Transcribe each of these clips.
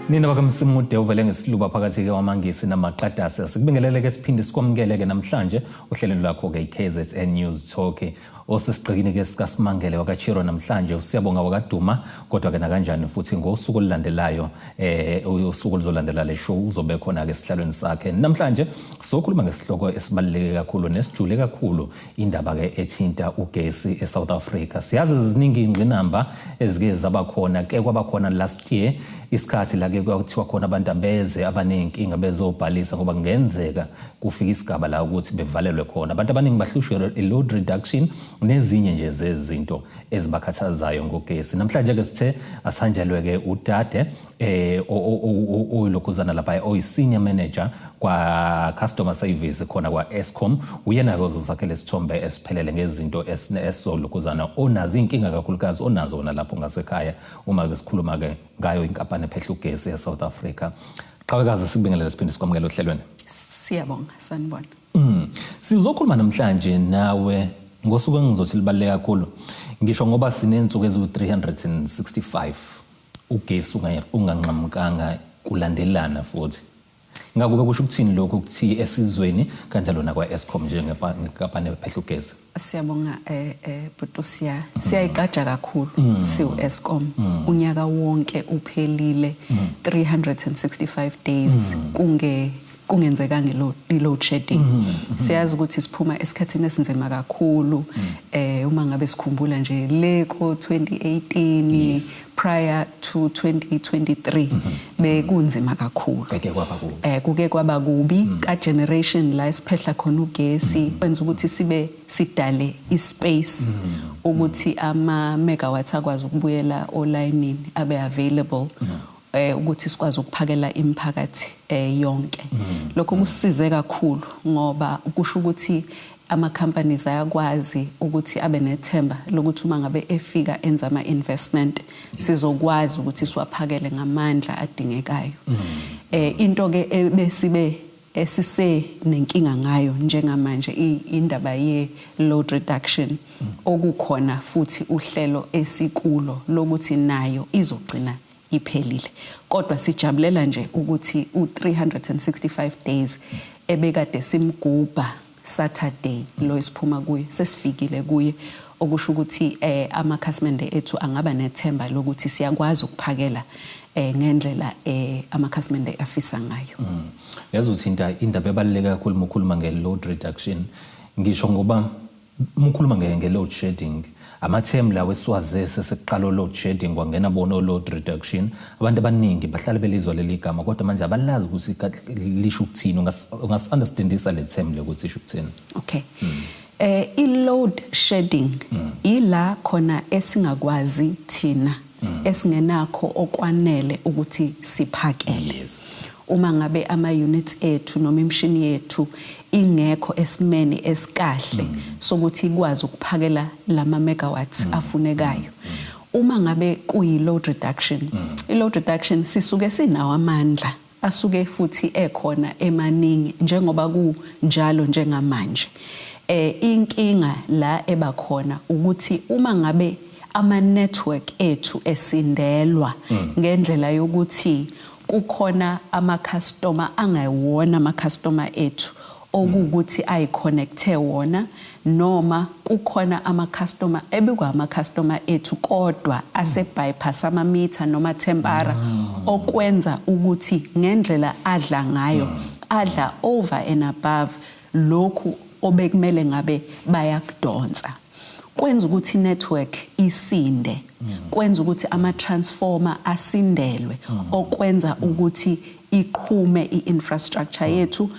Nina bakaMsimude uvele ngesiluba phakathi-ke wamaNgisi namaqadasi. Sikubingelele-ke siphinde sikwamukele-ke namhlanje ohlelweni lwakho-ke i-KZN News Talk. Osesigqikini-ke sikaSimangele wakaChiro namhlanje uSiyabonga wakaDuma, kodwa-ke nakanjani futhi ngosuku olulandelayo usuku oluzolandela le show uzobe khona-ke esihlalweni sakhe. Namhlanje sokhuluma ngesihloko esibaluleke kakhulu nesijule kakhulu, indaba-ke ethinta ugesi eSouth Africa. Siyazi ziningi ingqinamba ezike zaba khona, ke kwaba khona last year isikhathi la ke kwakuthiwa khona abantu abeze abaney'nkinga bezobhalisa ngoba kungenzeka kufika isigaba la ukuthi bevalelwe khona. Abantu abaningi bahlushwe i-load reduction nezinye nje zezinto ezibakhathazayo ngogesi. Namhlanje-ke sithe asihanjelwe-ke udade oyilokhuzana lapha, oyi-senior manager kwa-customer service khona kwa-Eskom. Uyena-ke ozosakhela isithombe esiphelele ngezinto esizolokhuzana onazo iy'nkinga kakhulukazi onazo wona lapho ngasekhaya uma-ke sikhuluma-ke ngayo inkampani ephehla ugesi e-South Africa. Qhawekazi, sikubingelele siphinde sikwamukele ohlelweni. Siyabonga, sanibona. Sizokhuluma namhlanje nawe ngosuku engizothi libaluleke kakhulu, ngisho ngoba sinensuku eziwu-365 ugesi unganqamukanga kulandelana futhi. Ngakube kusho ukuthini lokhu kuthi esizweni kanjalo nakwa-Eskom njengenkampani ephehla ugesi? Siyabonga, bhuti. Siyayiqaja kakhulu siwu Eskom. Unyaka wonke uphelile, 365 days kungenzekanga i-load shedding. Siyazi ukuthi siphuma esikhathini esinzima kakhulu, uma ngabe sikhumbula nje le ko 2018, prior to 2023, bekunzima kakhulu. Beke kwaba kubi. Kuke kwaba kubi ka generation la esiphehla khona ugesi, kwenza ukuthi sibe sidale ispace ukuthi ama megawatts akwazi ukubuyela olayinini, abe available ukuthi sikwazi ukuphakela imiphakathi yonke. Lokho kusisize kakhulu ngoba kusho ukuthi ama companies ayakwazi ukuthi abe nethemba lokuthi uma ngabe efika enza ama investment, sizokwazi ukuthi siwaphakele ngamandla adingekayo. Into ke ebesibe esise nenkinga ngayo njengamanje indaba ye load reduction, okukhona futhi uhlelo esikulo lokuthi nayo izogcina iphelile, kodwa sijabulela nje ukuthi u365 days ebekade simgubha Saturday lo esiphuma kuye sesifikile kuye, okusho ukuthi amakhasimende ethu angaba nethemba lokuthi siyakwazi ukuphakela ngendlela amakhasimende afisa ngayo. Yazi uthinta indaba ebaluleke kakhulu uma ukhuluma nge-load reduction, ngisho ngoba uma ukhuluma nge-load shedding, ama-term lawo esiwaze sesekuqala o-load shedding, kwangena bona o-load reduction. Abantu abaningi bahlale belizwa leli gama kodwa manje abalazi ukuthi lisho ukuthini. Ungasi-understandisa le term le ukuthi isho ukuthini? Okay. I-load shedding ila khona esingakwazi thina, esingenakho okwanele ukuthi siphakele. Uma ngabe ama units ethu noma imishini yethu ingekho esimeni esikahle sokuthi ikwazi ukuphakela lama megawatts afunekayo. Uma ngabe kuyi load reduction, i load reduction sisuke sinawo amandla, asuke futhi ekhona emaningi njengoba kunjalo njengamanje. Inkinga la ebakhona ukuthi uma ngabe ama network ethu esindelwa ngendlela yokuthi kukhona ama customer angewona ama customer ethu okuwukuthi ayiconnecte wona, noma kukhona ama customer ebikwa ama customer ethu kodwa ase bypass ama meter noma tempera, okwenza ukuthi ngendlela adla ngayo adla over and above lokhu obekumele ngabe bayakudonsa, kwenza ukuthi network isinde, kwenza ukuthi ama transformer asindelwe, okwenza ukuthi iqhume i-infrastructure yethu,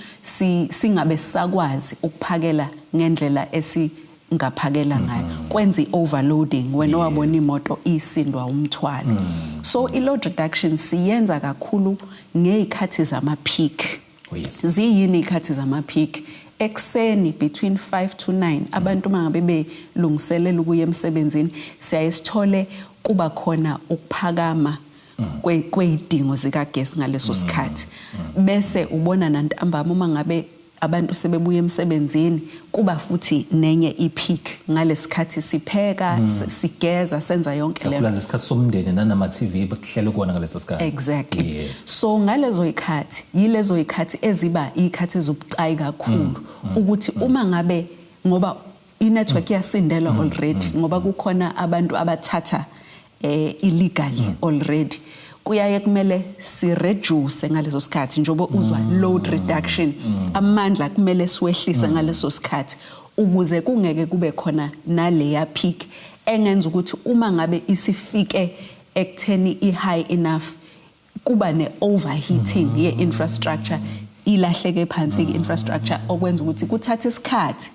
singabe sisakwazi ukuphakela ngendlela esingaphakela ngayo, kwenza i-overloading wena owabona imoto isindwa umthwalo. So i-load reduction siyenza kakhulu ngey'khathi zama-peak. Ziyini iy'khathi zama-peak? Ekuseni between 5 to 9, abantu uma ngabe belungiselela ukuya emsebenzini, siyaye sithole kuba khona ukuphakama kwey'dingo zikagesi ngaleso sikhathi, bese ubona nantambama uma ngabe Abantu sebebuya emsebenzini, kuba futhi nenye i-peak ngalesikhathi sipheka, sigeza, senza yonke leyo. Kakhulukazi isikhathi somndeni nanama-TV bekuhlele kuwona ngaleso sikhathi. Exactly. Yes. So ngalezo yikhathi, yilezo yikhathi eziba ikhathi ezibucayi kakhulu ukuthi uma ngabe, ngoba i-network iyasindelwa already, ngoba kukhona abantu abathatha illegally already, kuyaye kumele si-reduce ngaleso sikhathi, njengoba uzwa load reduction, amandla kumele siwehlise ngaleso sikhathi ukuze kungeke kube khona naleya peak engenza ukuthi uma ngabe isifike ekutheni i-high enough, kuba ne-overheating ye-infrastructure, ilahleke phansi i-infrastructure, okwenza ukuthi kuthathe isikhathi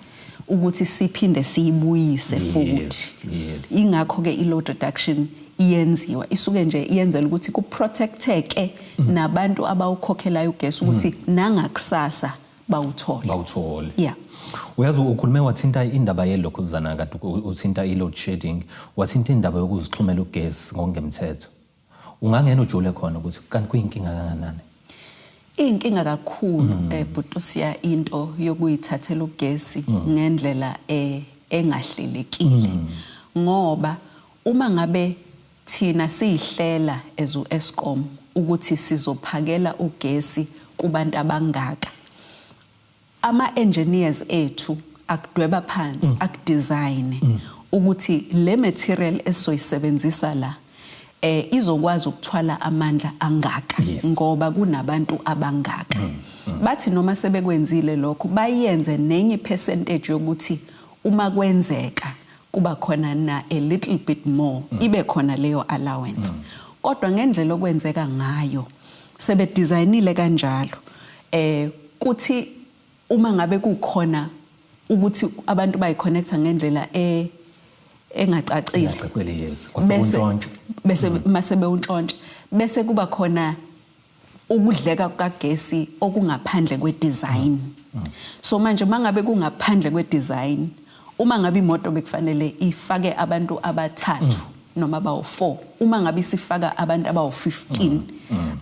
ukuthi siphinde siyibuyise futhi. Ingakho-ke i-load reduction iyenziwa, isuke nje iyenzela ukuthi ku-protecteke nabantu abawukhokhelayo ugesi ukuthi nangakusasa bawuthole. Bawuthole. Yeah. Uyazi, ukhulume wathinta indaba yelokhuzana, kade uthinta i-load shedding, wathinta indaba yokuzixhumela ugesi ngokungemthetho. Ungangena ujule khona ukuthi kanti kuyinkinga kangakanani? Iyinkinga kakhulu, bhutusiya, into yokuyithathela ugesi ngendlela engahlelekile, ngoba uma ngabe thina siyihlela as u-Eskom ukuthi sizophakela ugesi kubantu abangaka, ama-engineers ethu akudweba phansi, aku-design ukuthi le material esizoyisebenzisa la izokwazi ukuthwala amandla angaka ngoba kunabantu abangaka. Bathi noma sebekwenzile lokho, bayenze nenye percentage yokuthi uma kwenzeka kuba khona na a little bit more, ibe khona leyo allowance. Kodwa ngendlela okwenzeka ngayo, sebedesignile kanjalo, kuthi uma ngabe kukhona ukuthi abantu bayi-connecta ngendlela engacacile, Engacacile, yes. bese Kwase bese mase bewuntshontsha, bese kuba khona ukudleka kukagesi okungaphandle kwe-design. So manje mangabe kungaphandle kwe-design, uma ngabe imoto bekufanele ifake abantu abathathu noma abawu-4, uma ngabe isifaka abantu abawu-15,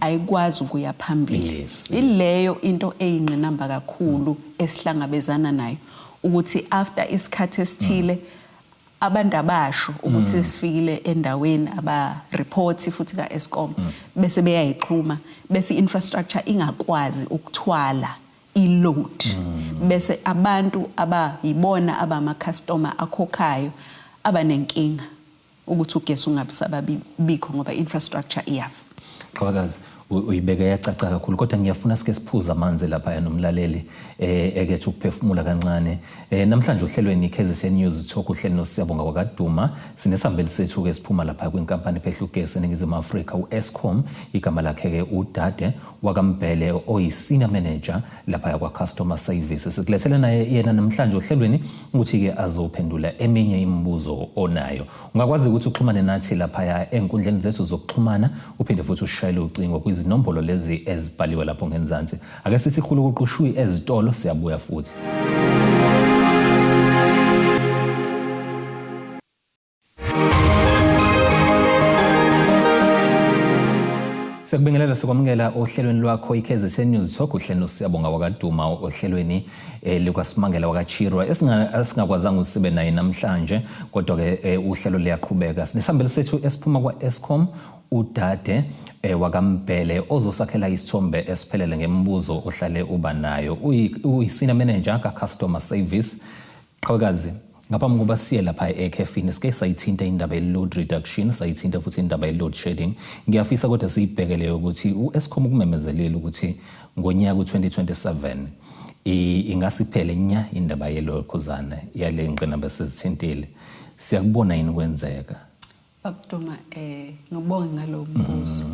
ayikwazi ukuya phambili. Ileyo into eyingqinamba kakhulu esihlangabezana nayo, ukuthi after isikhathi esithile abantu abasho ukuthi sifikile endaweni, aba-report futhi ka-Eskom, bese beyayixhuma, bese i-infrastructure ingakwazi ukuthwala i-load, bese abantu abayibona abama-customer akhokhayo abanenkinga ukuthi ugesi ungabi sababikho ngoba i-infrastructure iyafa. Qhawekazi, uyibeke yacaca kakhulu, kodwa ngiyafuna sike siphuze amanzi lapha nomlaleli, ekethi ukuphefumula kancane. Namhlanje ohlelweni KZN News Talk, uhleli noSiyabonga kwakaduma, sinesihambeli sethu ke siphuma lapha kwinkampani ephehla ugesi eNingizimu Afrika, u-Eskom. Igama lakhe ke uDade wakaMbhele, oyi-senior manager lapha kwa-customer service. Sikulethele naye yena namhlanje ohlelweni ukuthi ke azophendula eminye imibuzo onayo. Ungakwazi ukuthi uxhumane nathi laphaya ey'nkundleni zethu zokuxhumana, uphinde futhi ushayele ucingo kwizinombolo lezi ezibhaliwe lapho ngenzansi. Ake sithi hulukuqushuyi ezitolo, siyabuya futhi. Siyakubingelela, sikwamukela ohlelweni lwakho iKZN News Talk, uhlelo noSiyabonga wakaduma ohlelweni likaSimangele wakaChirwa, esingakwazanga usibe naye namhlanje, kodwa ke uhlelo liyaqhubeka. Sinesihambeli sethu esiphuma kwa-Eskom, udade wakaMbhele, ozosakhela isithombe esiphelele ngemibuzo ohlale uba nayo. Uyi-senior manager ka-customer service. Qhawekazi, ngaphambi kokuba siye lapha ekhefini, sike sayithinta indaba ye-load reduction, sayithinta futhi indaba ye-load shedding. Ngiyafisa kodwa siyibhekele ukuthi u-Eskom ukumemezelile ukuthi ngonyaka u-2027 ingasiphele nya indaba yelokhuzana yale ngqinamba esizithintile. Siyakubona yini kwenzeka? Babuduma, ngibonge ngalo mbuzo.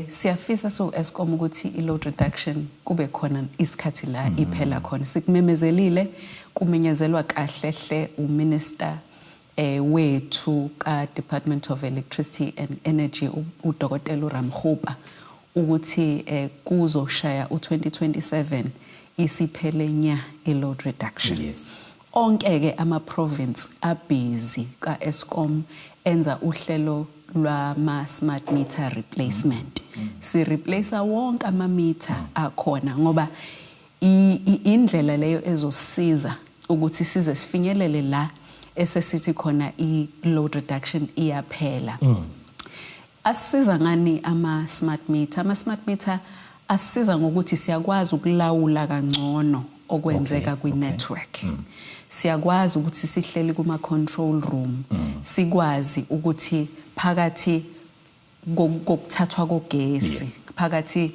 Siyafisa so Eskom ukuthi i-load reduction kube khona isikhathi la iphela khona. Sikumemezelile, kumenyezelwa kahle hle u-minister wethu ka Department of Electricity and Energy, uDokotela uRamokgopa, ukuthi kuzoshaya u2027 isiphele nya i-load reduction. Onke ke ama province abusy ka Eskom enza uhlelo lwama smart meter replacement. Si replace wonke ama meter akhona ngoba Indlela leyo ezosiza ukuthi size sifinyelele la esesithi khona i-load reduction iyaphela. Asisiza ngani ama-smart meter? Ama-smart meter asisiza ngokuthi siyakwazi ukulawula kangcono okwenzeka kwi-network. Siyakwazi ukuthi sihleli kuma-control room, sikwazi ukuthi phakathi kokuthathwa kogesi, phakathi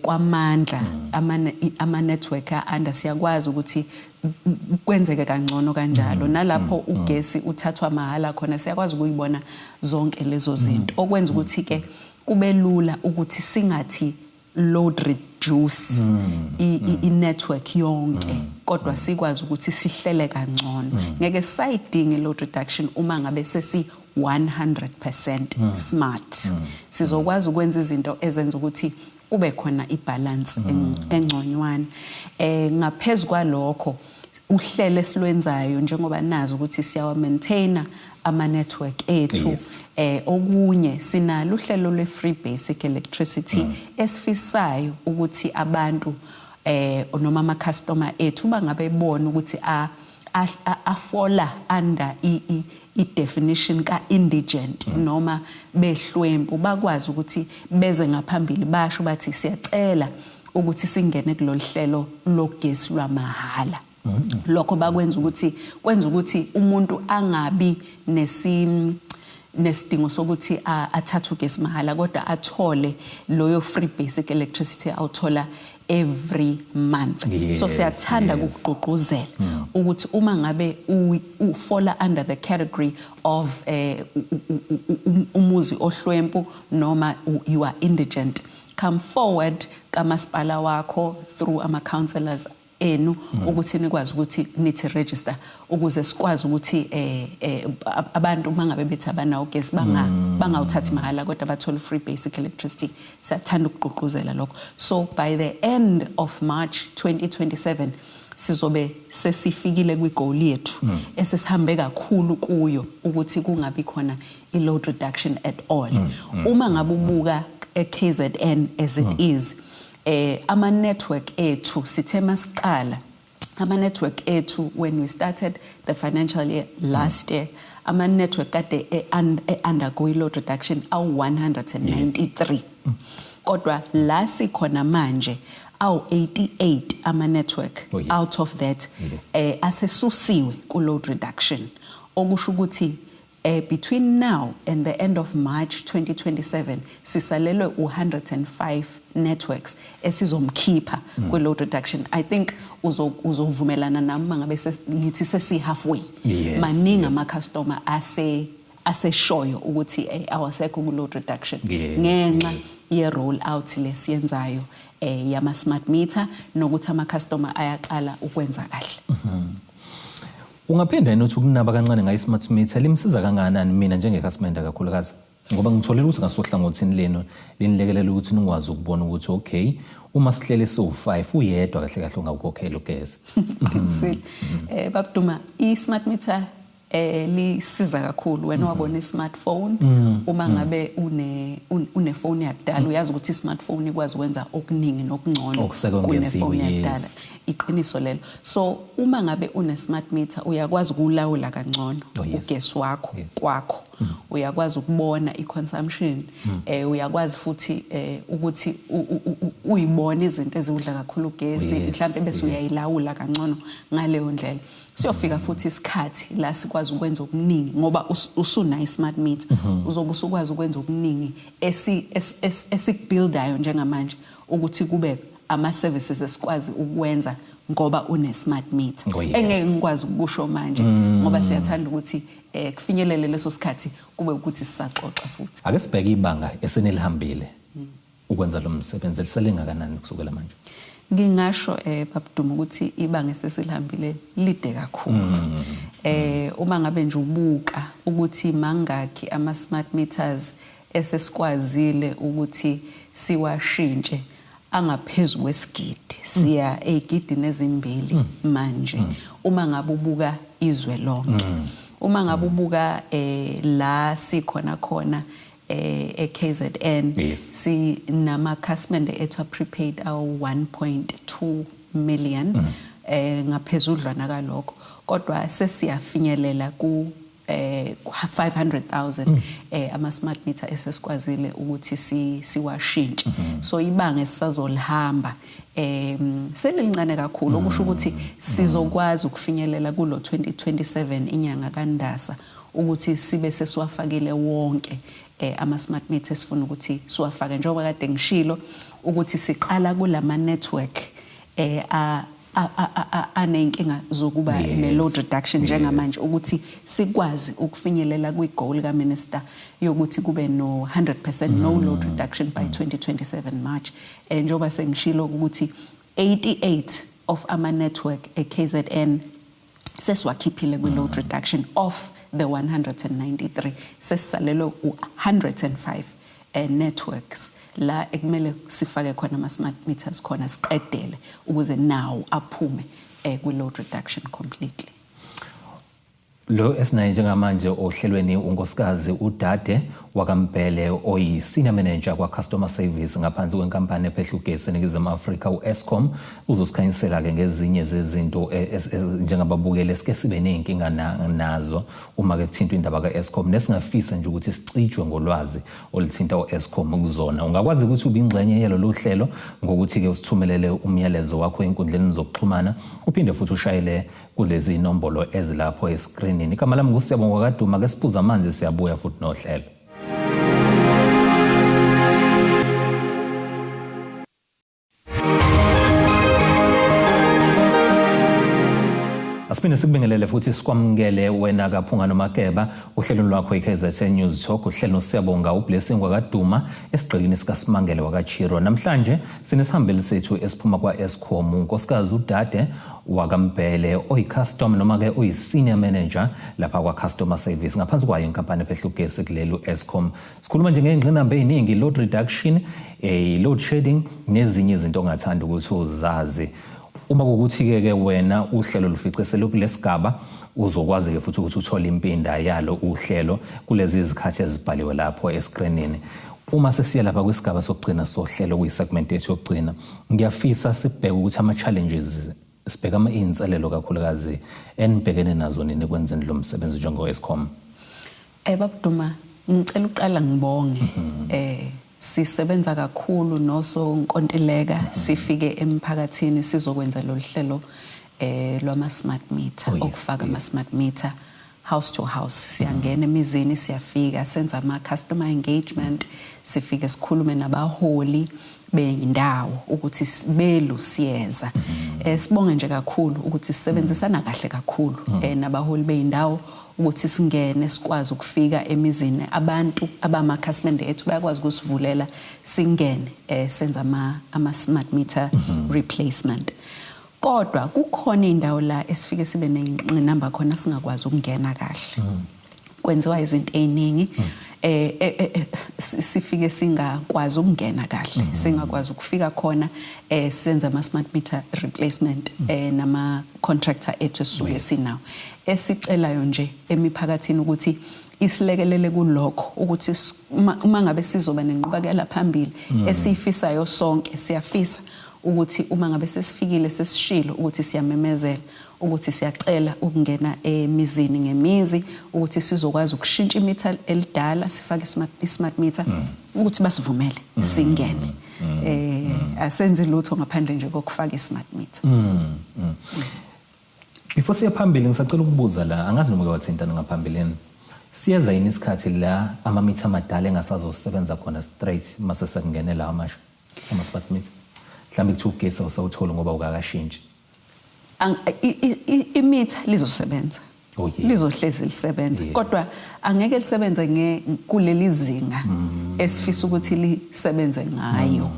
kwamandla ama network under, siyakwazi ukuthi kwenzeke kangcono kanjalo. Nalapho ugesi uthathwa mahala khona, siyakwazi ukuyibona zonke lezo zinto, okwenza ukuthi ke kube lula ukuthi singathi load reduce i-network yonke, kodwa sikwazi ukuthi sihlele kangcono. Ngeke sayidinge load reduction uma ngabe sesi 100% smart. Sizokwazi ukwenza izinto ezenza ukuthi kube khona ibalance engconywana. Ngaphezulu kwalokho, uhlelo esilwenzayo, njengoba nazi ukuthi siyawa maintainer ama network ethu, okunye sinalo uhlelo lwe free basic electricity esifisayo ukuthi abantu noma ama customer ethu bangabe bona ukuthi a-falla under i definition ka indigent noma behlwempu, bakwazi ukuthi beze ngaphambili basho bathi siyacela ukuthi singene kulolu hlelo logesi lwamahhala. Lokho bakwenza ukuthi kwenza ukuthi umuntu angabi nesidingo sokuthi athathe ugesi mahhala, kodwa athole loyo free basic electricity awuthola every month. So siyathanda ukugqugquzela ukuthi uma ngabe u-falla under the category of umuzi ohlwempu noma you are indigent, come forward kamasipala wakho through ama councillors enu ukuthi nikwazi ukuthi nithi register, ukuze sikwazi ukuthi abantu mangabe bethi abanawo ugesi bangawuthathi mahhala, kodwa bathole free basic electricity. Siyathanda ukugqugquzela lokho. So by the end of March 2027 sizobe sesifikile kwigoal yethu esesihambe kakhulu kuyo, ukuthi kungabi khona i-load reduction at all. Uma ngabe ubuka e-KZN as it is, ama network ethu, sithe masiqala ama network ethu, when we started the financial year last year, ama network kade e-undergo i-load reduction awu 193, kodwa la sikhona manje awu 88 ama network out of that asesusiwe ku load reduction, okusho ukuthi between now and the end of March 2027 sisalelwe u105 networks esizomkhipha kwi load reduction. I think uzovumelana nami mangabe ngithi sesi halfway. Maningi ama customer aseshoyo ukuthi awasekho ku load reduction ngenxa ye roll out lesiyenzayo yama smart meter, nokuthi ama customer ayaqala ukwenza kahle. Ungaphinda yini uthi ukunaba kancane ngayo i-smart meter, limsiza kangakanani mina njengekhasimende, kakhulukazi ngoba ngitholele ukuthi ngasohlangothini lenu linilekelela ukuthi nikwazi ukubona ukuthi okay, uma sihlele siwu-5, uyedwa kahle kahle ongawukhokhela ugesi? Qinisile, babduma, i-smart meter lisiza kakhulu. Wena wabona i-smartphone, uma ngabe une phone yakudala, uyazi ukuthi i-smartphone ikwazi ukwenza okuningi nokungcono Okusekwengeziwe, kunefoni yakudala. Iqiniso lelo. So uma ngabe une smart meter, uyakwazi ukulawula kangcono ugesi wakho kwakho, uyakwazi ukubona i-consumption, uyakwazi futhi ukuthi uyibone izinto eziwudla kakhulu ugesi, mhlambe bese uyayilawula kangcono ngaleyo ndlela. Siyofika futhi isikhathi la sikwazi ukwenza okuningi, ngoba usunayo i-smart meter, uzobe usukwazi ukwenza okuningi esikubuildayo njengamanje, ukuthi kube ama-services esikwazi ukwenza ngoba une-smart meter, engeke ngikwazi ukusho manje, ngoba siyathanda ukuthi kufinyelele leso sikhathi kube ukuthi sisaxoxa futhi. Ake sibheke ibanga esenilihambile ukwenza lo msebenzi. Liselingakanani kusukela manje? Ngingasho, babuduma, ukuthi ibanga esesilihambile lide kakhulu. Uma ngabe nje ubuka ukuthi mangakhi ama smart meters esesikwazile ukuthi siwashintshe, angaphezulu kwesigidi, siya ezigidini ezimbili manje uma ngabe ubuka izwe lonke. Uma ngabe ubuka la sikhona khona eKZN, sinama customer ethu prepaid awu 1.2 million ngaphezudlwana kalokho, kodwa sesiyafinyelela ku 500,000 ama smart meter esesikwazile ukuthi siwashintshe. So ibanga esisazolihamba selilincane kakhulu, okusho ukuthi sizokwazi ukufinyelela kulo 2027 inyanga kaNdasa ukuthi sibe sesiwafakile wonke ama smart meter esifuna ukuthi siwafake, njengoba kade ngishilo ukuthi siqala kulama network anenkinga zokuba ne load reduction njengamanje, ukuthi sikwazi ukufinyelela kwi goal ka minister yokuthi kube no 100% no load reduction by 2027 March. Njengoba sengishilo ukuthi 88 of ama network e KZN sesiwakhiphile kwi load reduction of the 193, sesisalelwe u105 networks la ekumele sifake khona ama smart meters khona, siqedele ukuze nawo aphume kwi load reduction completely. Lo esinaye njengamanje ohlelweni unkosikazi uDade wakaMbhele, oyi senior manager kwa customer service ngaphansi kwenkampani ephehla ugesi eNingizimu Afrika uEskom, uzosikhanyisela ke ngezinye zezinto njengababukeli esike sibe nezinkinga nazo uma ke kuthintwa indaba kaEskom, nesingafisa nje ukuthi sicijwe ngolwazi oluthinta uEskom kuzona. Ungakwazi ukuthi ube ingxenye yalolu hlelo ngokuthi ke usithumelele umyalezo wakho enkundleni zokuxhumana, uphinde futhi ushayele kulezi inombolo ezilapho eskrinini. Igama lami nguSiyabonga kaDuma, ke siphuza amanzi, siyabuya futhi nohlelo. Asiphinde sikubingelele futhi sikwamukele wena kaPhunga noMakeba uhlelo lwakho iKZN News Talk, uhlelo noSiyabonga uBlessing wakaDuma esigqikini sikaSimangele wakaChiro. Namhlanje sinesihambeli sethu esiphuma kwa-Eskom, unkosikazi uDade wakaMbhele, oyi-customer noma ke oyi-senior manager lapha kwa-customer service ngaphansi kwayo inkampani ephehla ugesi kuleli u-Eskom. Sikhuluma nje ngey'ngqinamba ey'ningi, load reduction, load shedding nezinye izinto ongathanda ukuthi uzazi. Uma kuwukuthi-ke ke wena uhlelo lufice selukulesigaba, uzokwazi-ke futhi ukuthi uthole impinda yalo uhlelo kulezi zikhathi ezibhaliwe lapho eskrinini. Uma sesiya lapha kwisigaba sokugcina sohlelo, kuyisegment yethu yokugcina, ngiyafisa sibheke ukuthi ama-challenges, sibheke iy'nselelo kakhulukazi enibhekene nazo nini ekwenzeni lo msebenzi njengo-Eskom. Babuduma, ngicela uqala ngibonge. Sisebenza kakhulu nosonkontileka, sifike emphakathini sizokwenza lolu hlelo lwama smart meter, okufaka ama smart meter house to house. Siyangena emizini, siyafika senza ama customer engagement, sifike sikhulume nabaholi bendawo ukuthi belu siyeza. Sibonge nje kakhulu ukuthi sisebenzisana kahle kakhulu nabaholi beyindawo ukuthi singene sikwazi ukufika emizini. Abantu abamakhasimende ethu bayakwazi ukusivulela singene senza ama smart meter replacement. Kodwa kukhona indawo la esifike sibe nengqinamba khona, singakwazi ukungena kahle. Kwenziwa izinto eziningi, sifike singakwazi ukungena kahle, singakwazi ukufika khona senza ama smart meter replacement nama contractor ethu esisuke sinawo. Esicelayo nje emiphakathini ukuthi isilekelele kulokho, ukuthi uma ngabe sizoba nenqubekela phambili esiyifisayo sonke, siyafisa ukuthi uma ngabe sesifikile sesishilo ukuthi siyamemezela ukuthi siyacela ukungena emizini ngemizi ukuthi sizokwazi ukushintsha imitha elidala sifake i-smart meter, ukuthi basivumele singene. Asenzi lutho ngaphandle nje kokufaka i-smart meter. Before siye phambili, ngisacela ukubuza la, angazi noma uke wathintana ngaphambilini. Siyeza yini isikhathi la amamitha amadala engasazosebenza khona straight mase sekungene la amasha ama-smart meter? Mhlawumbe kuthiwa ugesi awusawutholi ngoba ukakashintshi. Imitha lizosebenza. Oh, yes. Lizohlezi lisebenza. Kodwa angeke lisebenze kuleli zinga esifisa ukuthi lisebenze ngayo.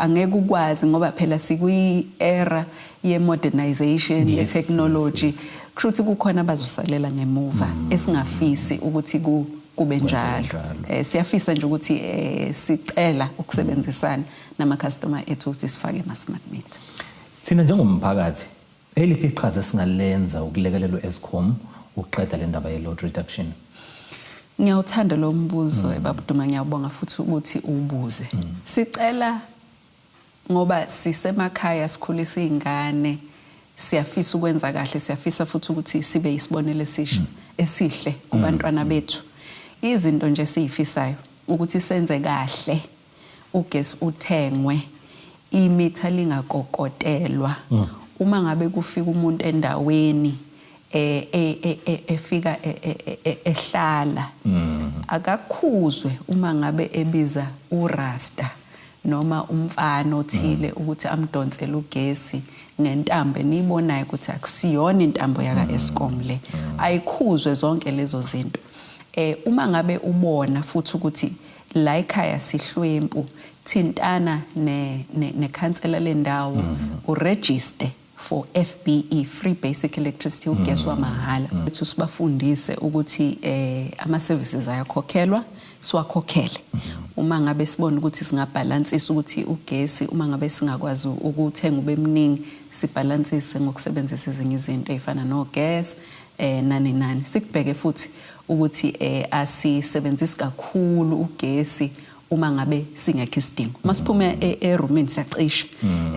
Angeke ukwazi ngoba phela sikwi era ye modernization, ye technology. Kusho ukuthi kukhona abazosalela ngemuva esingafisi ukuthi kube njalo. Siyafisa nje ukuthi sicela ukusebenzisana nama customer ethu ukuthi sifake ama smart meter. Thina njengomphakathi, eliphi iqhaza esingalenza ukulekelela u-Eskom ukuqeda le ndaba ye-load reduction? Ngiyawuthanda lo mbuzo, Babuduma, ngiyabonga futhi ukuthi ubuze. Sicela Ngoba sisemakhaya, sikhulisa izingane, siyafisa ukwenza kahle, siyafisa futhi ukuthi sibe isibonelo esisha esihle kubantwana bethu. Izinto nje esiyifisayo ukuthi senze kahle, ugesi uthengwe, imitha lingakokotelwa. Uma ngabe kufika umuntu endaweni, efika ehlala, akakhuzwe uma ngabe ebiza urasta noma umfana othile ukuthi amdonsele ugesi ngentambo eniyibonayo ukuthi akusiyona intambo yaka Eskom le. Ayikhuzwe zonke lezo zinto. Uma ngabe ubona futhi ukuthi la ekhaya sihlwempu, thintana ne nekhansela lendawo, uregister for FBE, free basic electricity, ugesi wamahhala. Ethu sibafundise ukuthi ama services ayakhokhelwa, siwakhokhele. Uma ngabe sibona ukuthi singabhalansisa ukuthi ugesi, uma ngabe singakwazi ukuthenga ube mningi, sibhalansise ngokusebenzisa ezinye izinto ezifana no gas nani nani. Sikubheke futhi ukuthi asisebenzisi kakhulu ugesi uma ngabe singekho isidingo. Masiphume erumini siyacisha.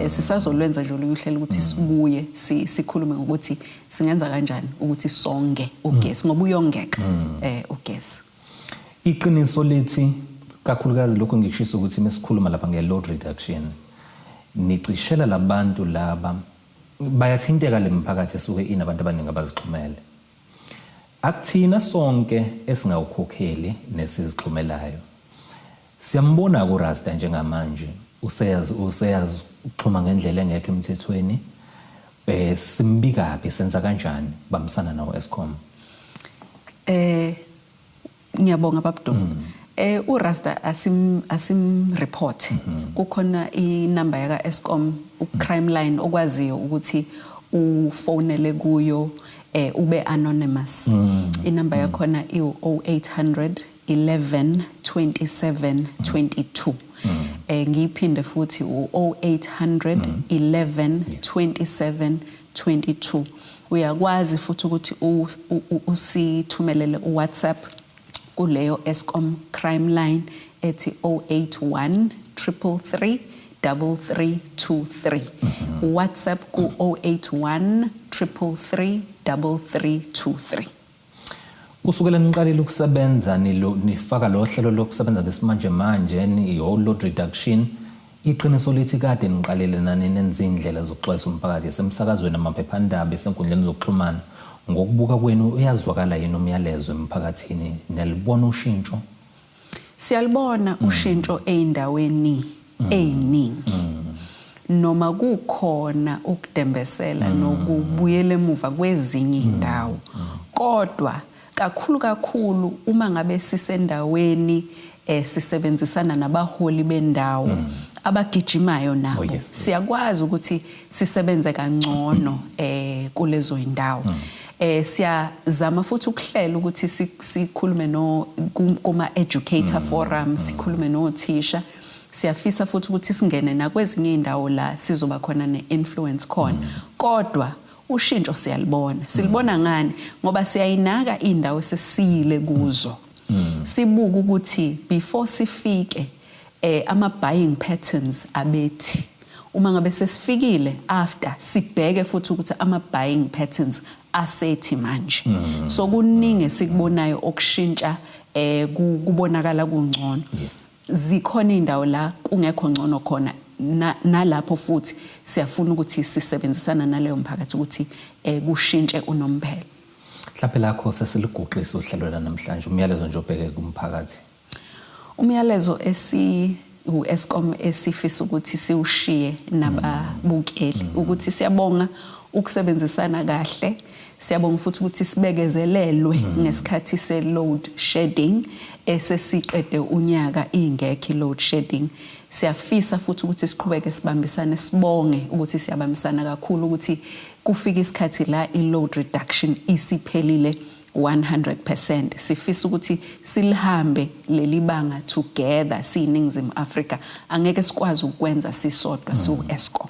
Sisazolwenza nje olunye uhlelo ukuthi sibuye sikhulume ngokuthi singenza kanjani ukuthi songe ugesi, ngoba uyongeka ugesi. Iqiniso lithi, kakhulukazi lokho ngikushisa ukuthi mesikhuluma lapha nge-load reduction, nicishela labantu laba bayathinteka, le miphakathi esuke inabantu abaningi abazixhumele. Akuthina sonke esingawukhokheli nesizixhumelayo. Siyambona kuRasta njengamanje useyazi useyazi uxhuma ngendlela engekho emthethweni. Simbikaphi, senza kanjani bambisana nawo Eskom? Ngiyabonga, Babdu. URasta asim report. Kukhona inamba yaka Eskom, u-crime line, okwaziyo ukuthi ufonele kuyo, ube anonymous. Inamba yakhona iwu 0800 11 27 22. Ngiyiphinde futhi, u-0800 11 27 22. Uyakwazi futhi ukuthi usithumelele uWhatsApp kuleyo Eskom crime line ethi 081 333 3323. WhatsApp ku 081 333 3323. Kusukela niqalile ukusebenza, nifaka lo hlelo lokusebenza ngesimanje manje, i-load reduction, iqiniso lithi kade niqalile nani nenza indlela zokuxwayisa umphakathi esemsakazweni, amaphephandaba, esenkundleni zokuxhumana. Ngokubuka kwenu, uyazwakala yini umyalezo emphakathini? Niyalibona ushintsho? Siyalibona ushintsho ey'ndaweni ey'ningi, noma kukhona ukudembesela nokubuyela emuva kwezinye iy'ndawo, kodwa kakhulu kakhulu uma ngabe sisendaweni, sisebenzisana nabaholi bendawo abagijimayo nabo, siyakwazi ukuthi sisebenze kangcono kulezo indawo. Siyazama futhi ukuhlela ukuthi sikhulume no kuma educator forum, sikhulume nothisha. Siyafisa futhi ukuthi singene nakwezinye indawo la sizoba khona ne-influence khona, kodwa ushintsho siyalibona. Silibona ngani? Ngoba siyayinaka indawo esesiyile kuzo, sibuka ukuthi before sifike, ama buying patterns abethi. Uma ngabe sesifikile after, sibheke futhi ukuthi ama buying patterns asethi manje. So kuningi esikubonayo okushintsha, kubonakala kungcono. Zikhona indawo la kungekho ngcono khona, nalapho futhi siyafuna ukuthi sisebenzisana naleyo mphakathi ukuthi kushintshe unomphela. Mhlawumbe lakho sesiliguqisa uhlelo namhlanje, umyalezo nje obheke kumphakathi. Umyalezo esi u-Eskom esifisa ukuthi siwushiye nababukeli ukuthi siyabonga ukusebenzisana kahle. Siyabonga futhi ukuthi sibekezelelwe ngesikhathi se-load shedding, esesiqede unyaka ingekho i-load shedding. Siyafisa futhi ukuthi siqhubeke sibambisane. Sibonge ukuthi siyabambisana kakhulu ukuthi kufike isikhathi la i-load reduction isiphelile 100%. Sifisa ukuthi silihambe leli banga together siyiNingizimu Afrika. Angeke sikwazi ukwenza sisodwa siwu-Eskom.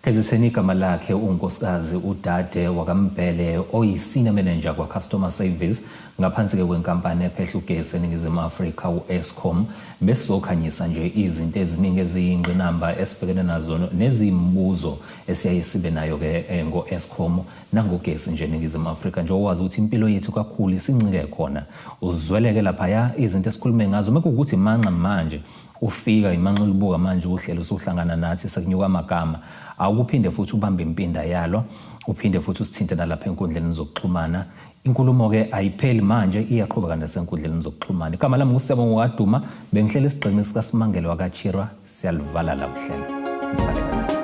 Keziseni, igama lakhe unkosikazi uDade wakaMbhele, oyi-senior manager kwa-customer service. Ngaphansi-ke kwenkampani ephehla ugesi eNingizimu Afrika u-Eskom, besizokhanyisa nje izinto eziningi eziyingqinamba esibhekene nazo neziyimibuzo esiyaye sibe nayo-ke eh, ngo-Eskom nangogesi nje eNingizimu Afrika njengoba wazi ukuthi impilo yethu kakhulu isincike khona. Uzweleke laphaya izinto esikhulume ngazo mekuwukuthi manxa manje ufika imanxa ulibuka manje uhlelo usuhlangana nathi sekunyuka amagama awukuphinde futhi ubambe impinda yalo uphinde futhi usithinte nalapha enkundleni zokuxhumana. Inkulumo-ke ayipheli manje iyaqhubeka nasenkundleni zokuxhumana. Igama lami nguSiyabonga Kaduma, bengihlele esigqini sikaSimangele wakaChirwa, siyalivala la uhlelo. Nisale kahle.